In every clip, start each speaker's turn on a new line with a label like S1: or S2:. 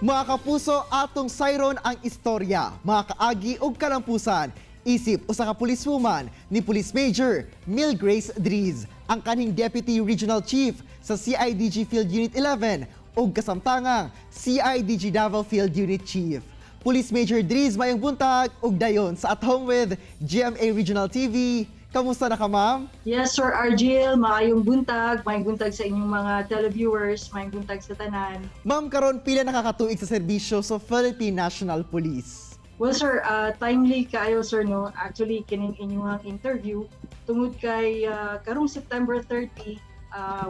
S1: Mga kapuso, atong sayron ang istorya, mga kaagi ug kalampusan. Isip usa ka policewoman ni Police Major Mil Grace Driz, ang kanhing Deputy Regional Chief sa CIDG Field Unit 11 ug kasamtangang CIDG Davao Field Unit Chief. Police Major Driz, mayong buntag ug dayon sa At Home with GMA Regional TV. Kamusta na ka, ma'am?
S2: Yes, Sir Argel, maayong buntag sa inyong mga televiewers, maayong buntag sa tanan.
S1: Ma'am, karon pila na ka katuig sa serbisyo sa Philippine National Police?
S2: Well, sir, timely kaayo, sir, no? Actually, kining inyong interview, tungod kay karong September 30,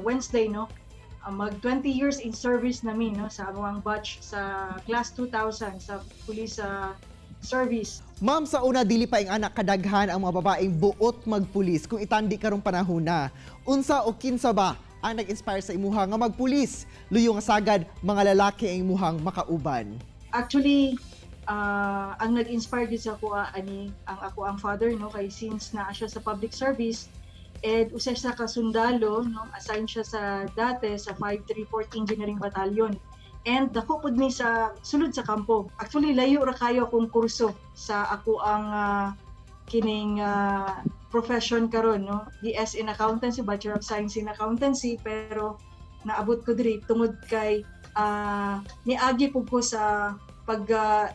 S2: Wednesday, no? Mag 20 years in service namin, no? Sa among batch sa class 2000 sa police service.
S1: Ma'am, sa una dili pa ing-ana kadaghan ang mga babaeng buot magpulis kung itandi karong panahon na. Unsa o kinsa ba ang nag-inspire sa imuha nga magpulis? Luyo nga sagad mga lalaki ang imuhang makauban.
S2: Actually, ang nag-inspire gyud sa ako ani ang ako ang father, no, kay since naa siya sa public service and usa siya ka sundalo, no, assigned siya sa dati sa 534th Engineering Battalion and dako pud ni sa sulod sa kampo. Actually, layo ra kayo akong kurso sa ako ang kining profession karon, no, BS in Accountancy, Bachelor of Science in Accountancy, pero naabot ko diri tungod kay niagi pud ko sa pag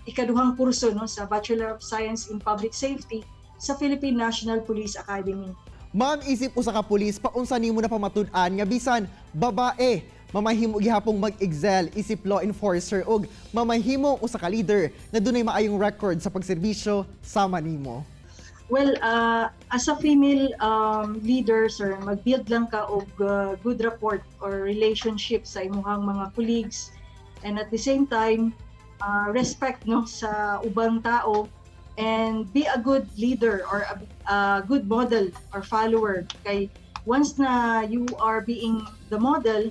S2: ikaduhang kurso, no, sa Bachelor of Science in Public Safety sa Philippine National Police Academy.
S1: Ma'am, isip usa ka pulis, paunsa nimo na pamatud-an nga bisan babae mamahimo gihapong mag-excel isip law enforcer ug mamahimo usa ka leader na dunay maayong record sa pagserbisyo sama nimo?
S2: Well, as a female leader, sir, mag-build lang ka og good rapport or relationship sa imuhang mga colleagues and at the same time, respect, no, sa ubang tao and be a good leader or a good model or follower, kay once na you are being the model,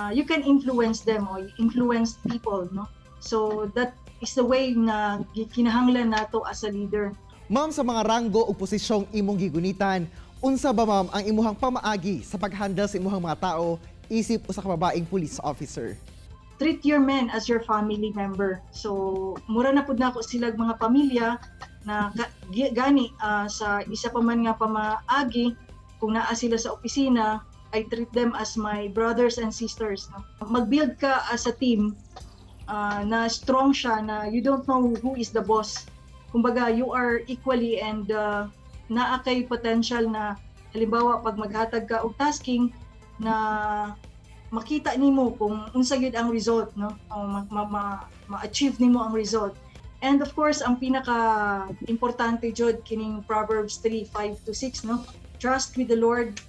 S2: you can influence them or influence people, no? So that is the way na kinahanglan nato as a leader.
S1: Ma'am, sa mga ranggo o posisyong imong gigunitan, unsa ba, ma'am, ang imuhang pamaagi sa pag-handle sa imuhang mga tao isip usa ka babaeng police officer?
S2: Treat your men as your family member. So, mura na pud nako sila mga pamilya na gani sa isa pa man nga pamaagi, kung naa sila sa opisina, I treat them as my brothers and sisters. No? Mag-build ka as a team na strong siya na you don't know who is the boss. Kumbaga, you are equally and naa kay potential na halimbawa pag maghatag ka og tasking na makita nimo kung unsa gyud ang result, no, o ma-achieve nimo ang result. And of course, ang pinaka importante jud kining Proverbs 3:5 to 6, no? "Trust with the Lord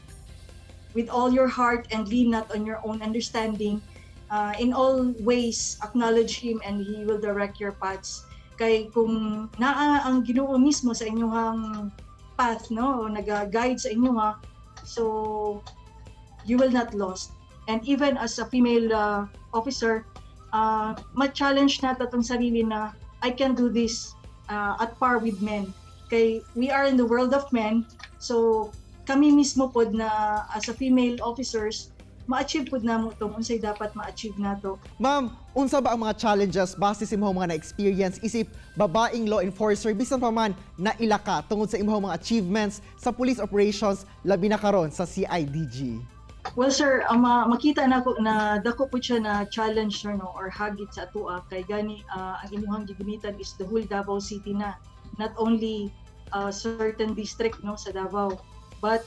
S2: with all your heart and lean not on your own understanding. In all ways acknowledge Him and He will direct your paths." Kay kung naa ang Ginoo mismo sa inyong path, no, o naga-guide sa inyo ha, so you will not lost. And even as a female officer, ma-challenge nato atong sarili na I can do this at par with men, kay we are in the world of men. So kami mismo pod na as a female officers, ma-achieve pod namo tong unsay dapat ma-achieve nato.
S1: Ma'am, unsa ba ang mga challenges base sa imong mga na-experience isip babaeng law enforcer bisan pa man naila ka tungod sa imong mga achievements sa police operations, labi na karon sa CIDG?
S2: Well, sir, ang makita nako na dako po siya na challenge, sir, no, or hagit sa atua, kay gani ang imuhang gigunitan is the whole Davao City na, not only certain district, no, sa Davao. But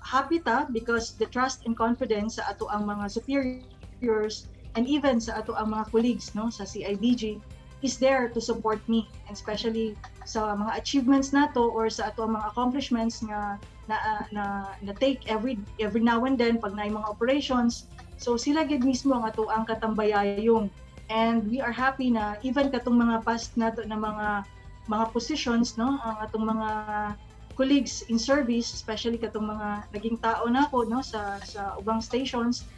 S2: happy ta because the trust and confidence sa ato ang mga superiors and even sa ato ang mga colleagues, no, sa CIDG is there to support me, and especially sa mga achievements nato or sa ato ang mga accomplishments nga na take every now and then pag naay mga operations. So sila gid mismo ang ato ang katambayayong, and we are happy na even katong mga past nato na mga positions, no, ang atong mga colleagues in service, especially katong mga naging tao nako, no, sa ubang stations,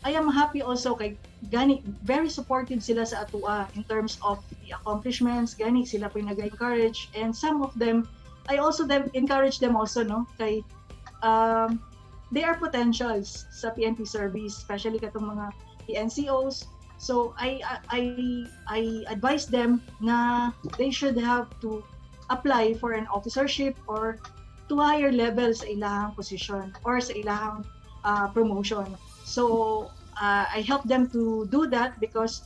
S2: I am happy also kay gani very supportive sila sa atua in terms of the accomplishments. Gani sila po yung nag-encourage, and some of them, I also them encourage them also, no, kay they are potentials sa PNP service, especially katong mga NCOs. So I advise them na they should have to apply for an officership or to higher level sa ilahang position or sa ilahang promotion. So I help them to do that because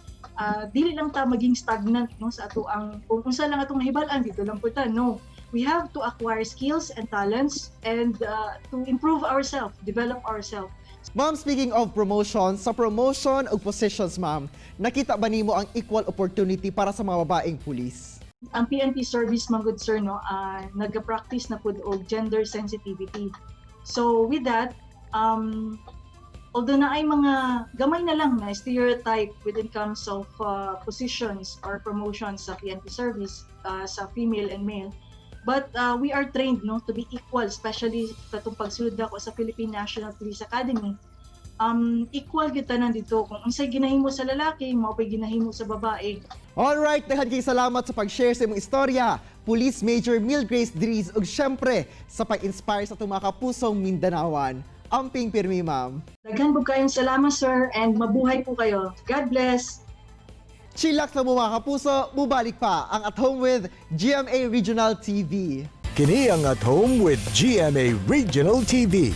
S2: dili lang ta maging stagnant, no, sa ato ang kung unsa lang atong nahibal-an, dito lang pud ta. No, we have to acquire skills and talents and to improve ourselves, develop ourselves.
S1: Ma'am, speaking of promotion, sa promotion o positions, ma'am, nakita ba nimo ang equal opportunity para sa mga babaeng pulis?
S2: Ang PNP service man gud, sir, no, nagga-practice na pud og gender sensitivity. So with that, although naay mga gamay na lang na stereotype when it comes of positions or promotions sa PNP service sa female and male, but we are trained, no, to be equal, especially katong pagsulod ako sa Philippine National Police Academy. Equal gyud tanan dito. Kung unsay ginahimo sa lalaki, mao pay ginahimo sa babae.
S1: Alright, daghan kay salamat sa pag-share sa imong istorya, Police Major Milgrace Driz, ug syempre sa pag-inspire sa atong mga kapusong Mindanaoan. Amping pirmi, ma'am.
S2: Daghan po kayong salamat, sir, and mabuhay po kayo. God bless.
S1: Chillax na mo, mga kapuso, mubalik pa ang At Home with GMA Regional TV.
S3: Kini ang At Home with GMA Regional TV.